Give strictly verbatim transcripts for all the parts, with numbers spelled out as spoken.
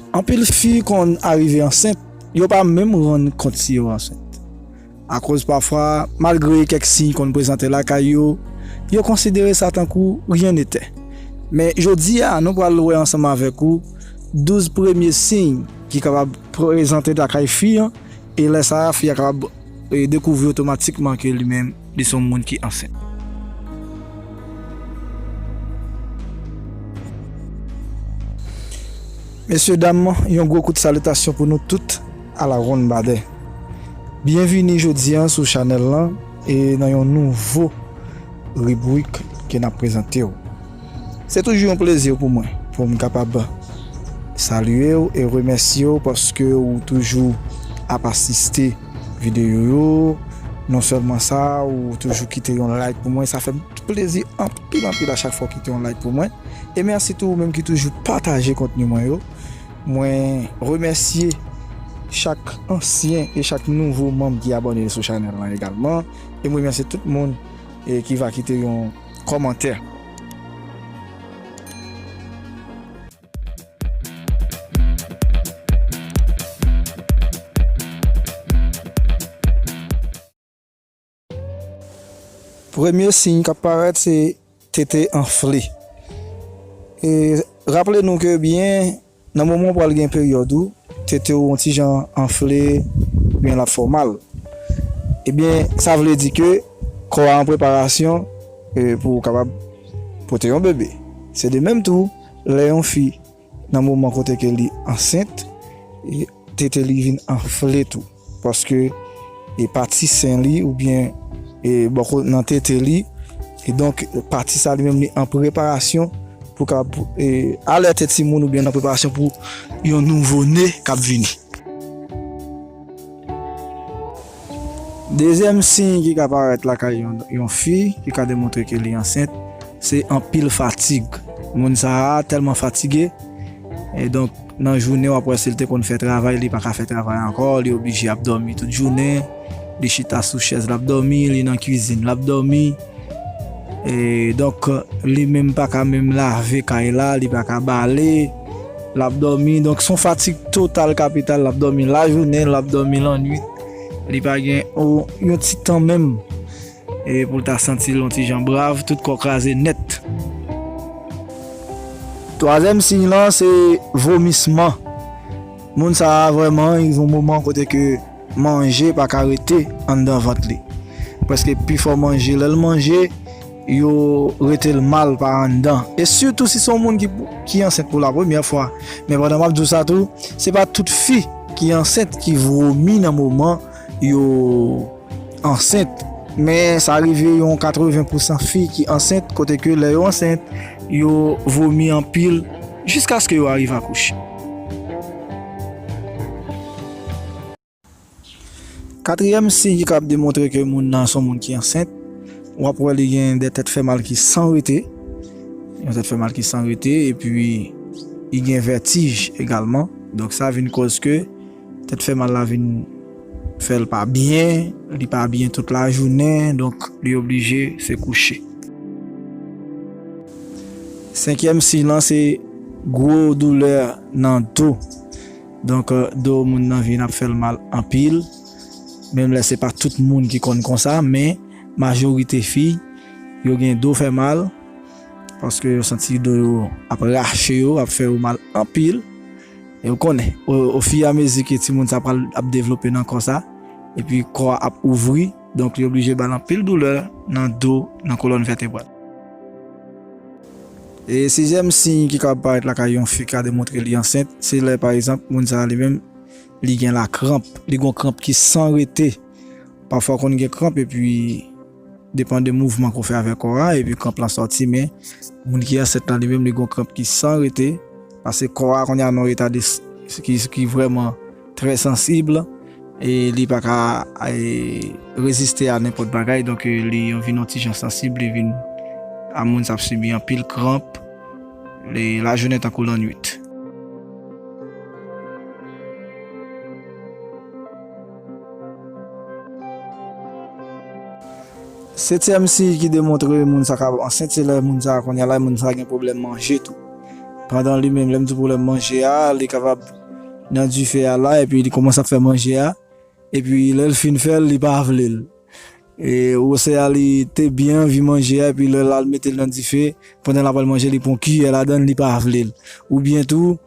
Anpil fi konn arive ansent, yo pa menm rann kont si yo ansent. Akoz pafwa, malgre kèk siy konn prezante lakay yo, yo konsidere sa tankou ryen netè. Men jodi a, nou pral wè ansanm avèk ou douz premye siy ki kapab prezante lakay fi an, e lè sa a, fi a kapab, e, dekouvri otomatikman ke li menm, li se yon moun ki ansent. Mesye dam, yon gwo kout salitasyon pou nou tout a la ronn badè. Byenvini jodi a sou chanèl lan e nan yon nouvo ribrik ke n ap prezante w. Se toujou yon plezi pou mwen pou m kapab salye w e remèsye w paske ou toujou ap asiste videyo yo. Non sèlman sa, ou toujou kite yon like pou mwen, sa fè m plezi anpil, anpil a chak fwa w kite yon like pou mwen. E mèsi tou ou menm ki toujou pataje kontni mwen yo. Mwen remèsye chak ansyen e chak nouvo manm ki abòne sou chanèl lan egalman. E mwen remèsye tout moun, e, ki va kite yon kòmantè. Premye siy k ap parèt se tete anfle. E raple nou ke byen, nan moman w pral gen peryòd ou, tete w yon ti jan anfle, oubyen l ap fè w mal. Ebyen, sa vle di ke kò a an preparasyon, e, pou w kapab pote yon bebe. Se de menm tou, lè yon fi nan moman kote ke li ansent, e, tete li vin anfle tou. Paske, e, pati sen li oubyen, e, bò ko-, nan tete li, e donk, pati sa li menm li an preparasyon pou ka, e, alète timoun oubyen nan preparasyon pou yon nouvo ne k ap vini. Dezyèm siy ki ka parèt lakay yon, yon fi ki ka demontre ke li ansent, se anpil fatig. Moun sa a tèlman fatige, e donk nan jounen w ap wè si l te konn fè travay, li pa ka fè travay ankò, li oblije ap dòmi tout jounen, li chita sou chèz l ap dòmi, li nan kwizin l ap dòmi. E donk, li menm pa ka menm lave kay la, li pa ka bale, l ap dòmi. Donk, se yon fatig total kapital, l ap dòmi lajounen, l ap dòmi lannwit. Li pa gen o-, yon ti tan menm, e, pou l ta santi l yon ti jan brav, tout kò kraze nèt. Twazyèm siy lan, se vomisman. Moun sa a vrèman, li gen yon moman kote ke manje pa ka rete anndan vant li. Prèske pifò manje, lè l manje, yo rete l mal pa anndan. E sitou si se yon moun ki, ki ansent pou la premyè fwa. Men pandan m ap di w sa tou, se pa tout fi ki ansent ki vomi nan moman yo ansent. Men sa rive yon katreven pousan fi ki ansent, kote ke lè yo ansent, yo vomi anpil jiskaske yo arive akouche. Katriyèm siy ki kab demontre ke moun nan se yon moun ki ansent, w ap wè li gen de tèt fè mal ki san rete, yon tèt fè mal ki san rete, epi li gen vètij egalman. Donk sa vin koz ke tèt fè mal la vin fè l pa byen, li pa byen tout lajounen, donk li oblije se kouche. Senkyèm siy lan se gwo doulè nan do. Donk, do moun nan vin ap fè l mal anpil. Menm lè se pa tout moun ki konn konsa, men majorite fi, yo gen do fè mal, paske yo santi do yo ap rache yo, ap fè yo mal anpil. E ou konnen, o, ofiramezi ke timoun sa pral ap devlope nan kò sa, epi kò a ap ouvri, donk li oblije ba l anpil doulè nan do, nan kolòn vètebral. E sizyèm siy ki ka parèt lakay yon fi ka demontre li ansent, se lè, pa egzanp, moun sa a li menm, li gen lakranp, li gen yon kranp ki san rete. Pafwa konn gen kranp epi depann de mouvman ke w fè avèk kò a, epi kranp lan sòti, men moun ki ansent lan li menm li gen yon kranp ki san rete, paske kò a kounye a nan yon eta de s-, ki, ki vrèman trè sansib, e li pa ka, e, reziste a nenpòt bagay, donk, e, li vin yon ti jan sansib, li vin, a moun sa ap sibi anpil kranp, li, lajounen tankou lannwit. Setyèm siy ki demontre moun sa ka ansent, se lè moun sa kounye a la, moun sa gen pwoblèm manje tou. Pandan li menm, lè m di pwoblèm manje a, li kapab nan dife a la, epi li kòmanse ap fè manje a, epi lè l fin fè l, li pa vle l. E gwosè a, li te byen anvi manje a, epi lè l al mete l nan dife, pandan l ap al manje, li pran kiyè ladan l, li pa vle l. Oubyen tou,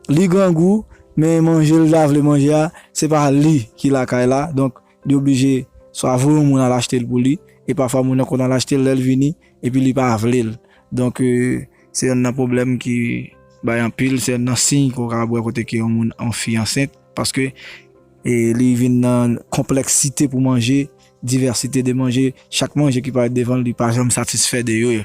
li grangou, men manje l ta vle manje a, se pa li ki lakay la, donk li oblije swa voye yon moun al achte l pou li, e pafwa moun nan konn al achte l lè l vini, epi li pa vle l. Donk, e, se yonn nan pwoblèm ki bay anpil, se yonn nan siy ke w kapab wè kote ke yon moun, yon fi ansent, paske, e, li vin nan konplèksite pou manje, divèsite de manje, chak manje ki parèt devan l, li pa janm satisfè de yo.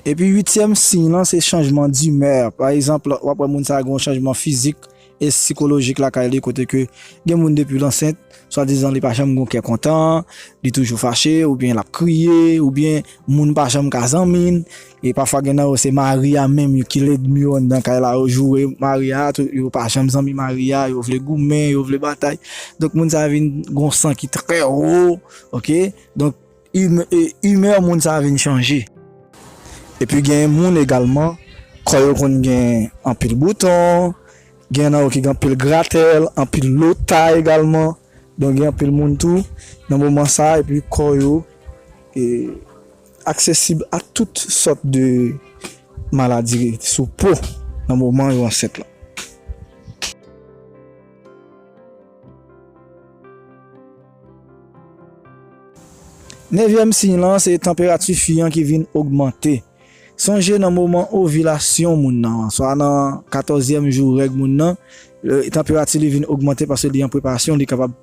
Epi uityèm siy lan, se chanjman dimè. Pa egzanp, w ap wè moun sa a gen yon chanjman fizik e sikolojik lakay li, kote ke gen moun depi l ansent, swadizan li pa janm gen yon kè kontan, li toujou fache, oubyen l ap kriye, oubyen moun pa janm ka zanmi l. E pafwa gen nan yo se mari a menm yo ki lènmi yo anndan kay la, yo joure mari a, tou, yo pa janm zanmi mari a, yo vle goumen, yo vle batay. Donk moun sa a vin gen yon san ki trè wo, oke? Donk, imè, e, imè moun sa a vin chanje. Epi gen moun egalman, kò yo konn gen anpil bouton, gen nan yo ki gen anpil gratèl, anpil lotay egalman. Donk gen anpil moun tou nan moman sa a, epi kò yo, e, aksesib a tout sòt de maladi sou po nan moman yo ansent lan. Nevyèm siy lan, se tanperati fi an ki vin ogmante. Sonje nan moman ovilasyon moun nan, swa nan katòzyèm jou règ moun nan, e, tanperati li vin ogmante paske li an preparasyon, li kapab,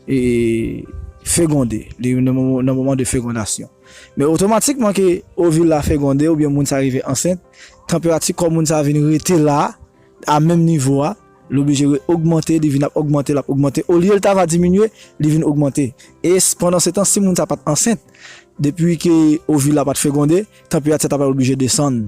e, fegonde, li nan moman, nan moman de fegondasyon. Men otomatikman ke ovil la fegonde oubyen moun sa rive ansent, tanperati kò moun sa vin rete la, a menm nivo a, li oblije re-, ogmante, li vin ap ogmante, l ap ogmante. Olye l ta va diminye, li vin ogmante. E s-, pandan se tan, si moun sa pa t ansent, depi ke ovil la pa t fegonde, tanperati a ta pral oblije desann.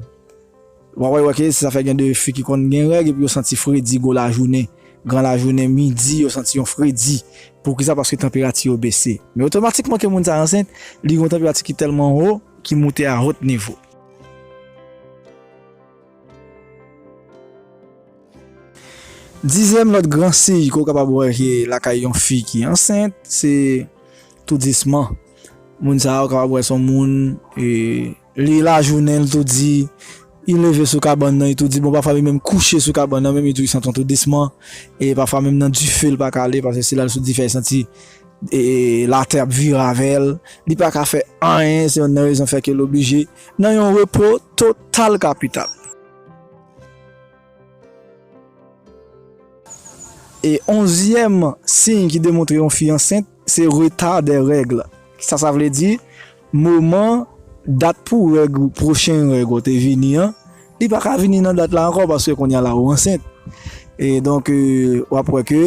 W ap wè ke se sa fè gen de fi ki konn gen règ epi yo santi fredi gwo lajounen, gran lajounen, midi, yo santi yon fredi. Poukisa? Paske tanperati yo bese. Men otomatikman ke moun sa ansent, li gen yon tanperati ki tèlman wo, ki moute a wòt nivo. Dizyèm lòt gran siy ke w kapab wè ke lakay yon fi ki ansent, se toudisman. Moun sa a, w kapab wè se yon moun, e, li lajounen, li toudi, li leve sou kabann nan, li toudi, bon, pafwa li menm kouche sou kabann nan, menm li toudi santi l toudisman, e pafwa menm nan dife l pa ka ale, paske si l al sou dife, li santi, e, latè ap vire avè l, li pa ka fè anyen, se yonn nan rezon fè ke l oblije nan yon repo total kapital. E onzyèm siy ki demontre yon fi ansent, se reta dè règ. Sa, sa vle di, moman, dat pou règ, pwochen règ ou te vini an, li pa ka vini nan dat la ankò paske kounye a la ou ansent. E donk, e, w ap wè ke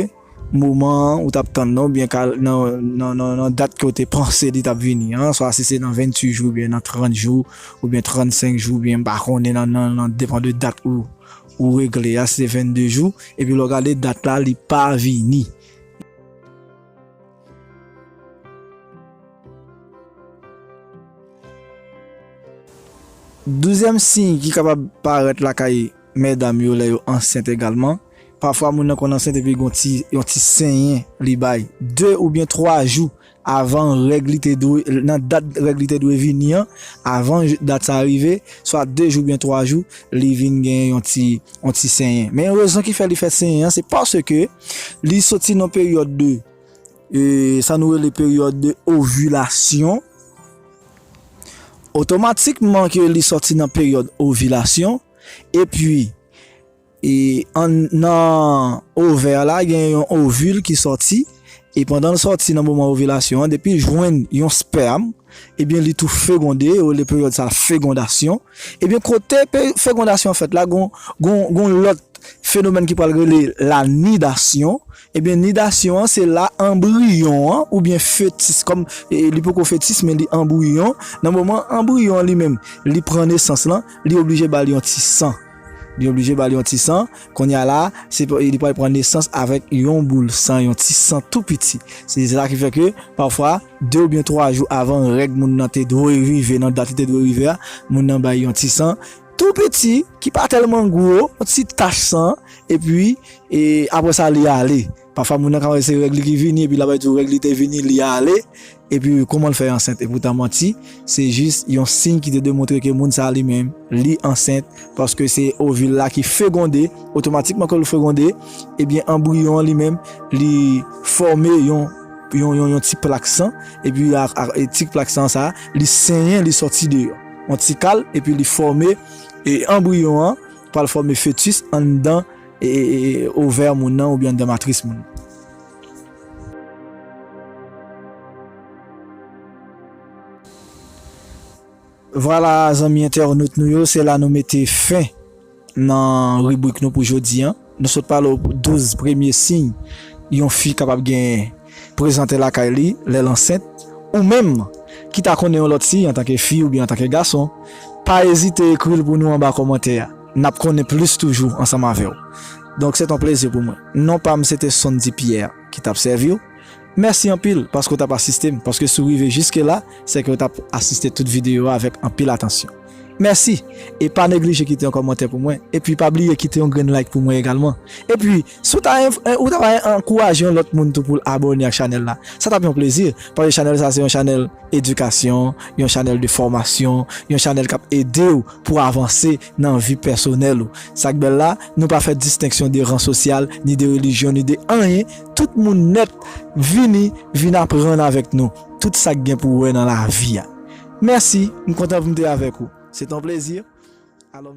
moman ou t ap tann nan, oubyen ka, nan, nan, nan, nan dat ke w te panse li t ap vini an, swa si se nan venntuit jou, oubyen nan trant jou, oubyen trannsenk jou, oubyen m pa konnen, nan, nan, nan, depann de dat ou, ou regle a, si se vennde jou, epi lè w gade dat la, li pa vini. Douzyèm siy ki kapab parèt lakay medam yo lè yo ansent egalman. Pafwa moun nan konn ansent epi gon ti, yon ti senyen li bay. De oubyen twa jou avan règ li te dwe, nan dat règ li te dwe vini an, avan j-, dat sa rive, swa de jou oubyen twa jou, li vin gen yon ti, yon ti senyen. Men rezon ki fè li fè senyen an, se paske li soti nan peryòd de, e, sa nou rele peryòd de ovilasyon. Otomatikman ke li soti nan peryòd ovilasyon, epi, e, an, nan ovè la, gen yon ovil ki sòti, e pandan l sòti nan moman ovilasyon an, depi l jwenn yon spèm, ebyen, li tou fegonde, yo rele peryòd sa fegondasyon. Ebyen, kote pe-, fegondasyon an fèt la, gon, gon, gon lòt fenomèn ki pral rele lanidasyon. Ebyen, nidasyon an, se la anbriyon an, oubyen fetis, kòm, e, li poko fetis, men li anbriyon. Nan moman anbriyon an li menm, li pran nesans lan, li oblije ba l yon ti san. Li oblije ba l yon ti san. Kounye a la, se, li pral pran nesans avèk yon boul san, yon ti san tou piti. Se sa ki fè ke, pafwa, de oubyen twa jou avan règ moun nan te dwe rive, nan dat li te dwe rive a, moun nan bay yon ti san, tou piti, ki pa tèlman gwo, yon ti tach san, epi, e, apre sa, li ale. Pafwa, moun nan ka wè se règ li ki vini, epi l ap di w règ li te vini, li ale, epi kòman l fè ansent? Epoutan, manti, se jis yon siy ki te demontre ke moun sa a li menm, li ansent, paske se ovil la ki fegonde, otomatikman ke l fegonde, ebyen, anbriyon an li menm, li fòme yon, yon, yon, yon ti plak san, epi ak, ak, e ti plak san sa a, li senyen, li sòti deyò. Yon ti kal, epi li fòme, e anbriyon an, pral fòme fetis anndan, e, e, e, ovè moun nan oubyen anndan matris moun nan. Vwala, zanmi entènot nou yo, se la nou mete fen nan ribrik nou pou jodi a. Nou sot pale w douz premye siy yon fi kapab genyen prezante lakay li lè l ansent. Ou menm ki ta konnen yon lòt siy antanke fi oubyen antanke gason, pa ezite ekri l pou nou anba kòmantè a. N ap konnen plis toujou ansanm avè w. Donk, se t on plezi pou mwen. Non pa m, se te Sondy Pierre ki t ap sèvi w. Mèsi anpil paske w t ap asiste m, paske si w rive jiske la, se ke w t ap asiste tout videyo a avèk anpil atansyon. Mèsi, e pa neglije kite yon kòmantè pou mwen, epi pa bliye kite yon grenn like pou mwen egalman. Epi, si w ta, ou ta ankouraje yon lòt moun tou pou l abòne ak chanèl la, sa t ap yon plezi, paske chanèl sa se yon chanèl edikasyon, yon chanèl de fòmasyon, yon chanèl k ap ede w pou avanse nan vi pèsonèl ou. Sa k bèl la, nou pa fè distenksyon de ran sosyal, ni de relijyon, ni de anyen. Tout moun nèt vini, vin aprann avèk nou tout sa k gen pou wè nan lavi a. Mèsi, m kontan pou m te avèk ou. Se t on plezi. Alò,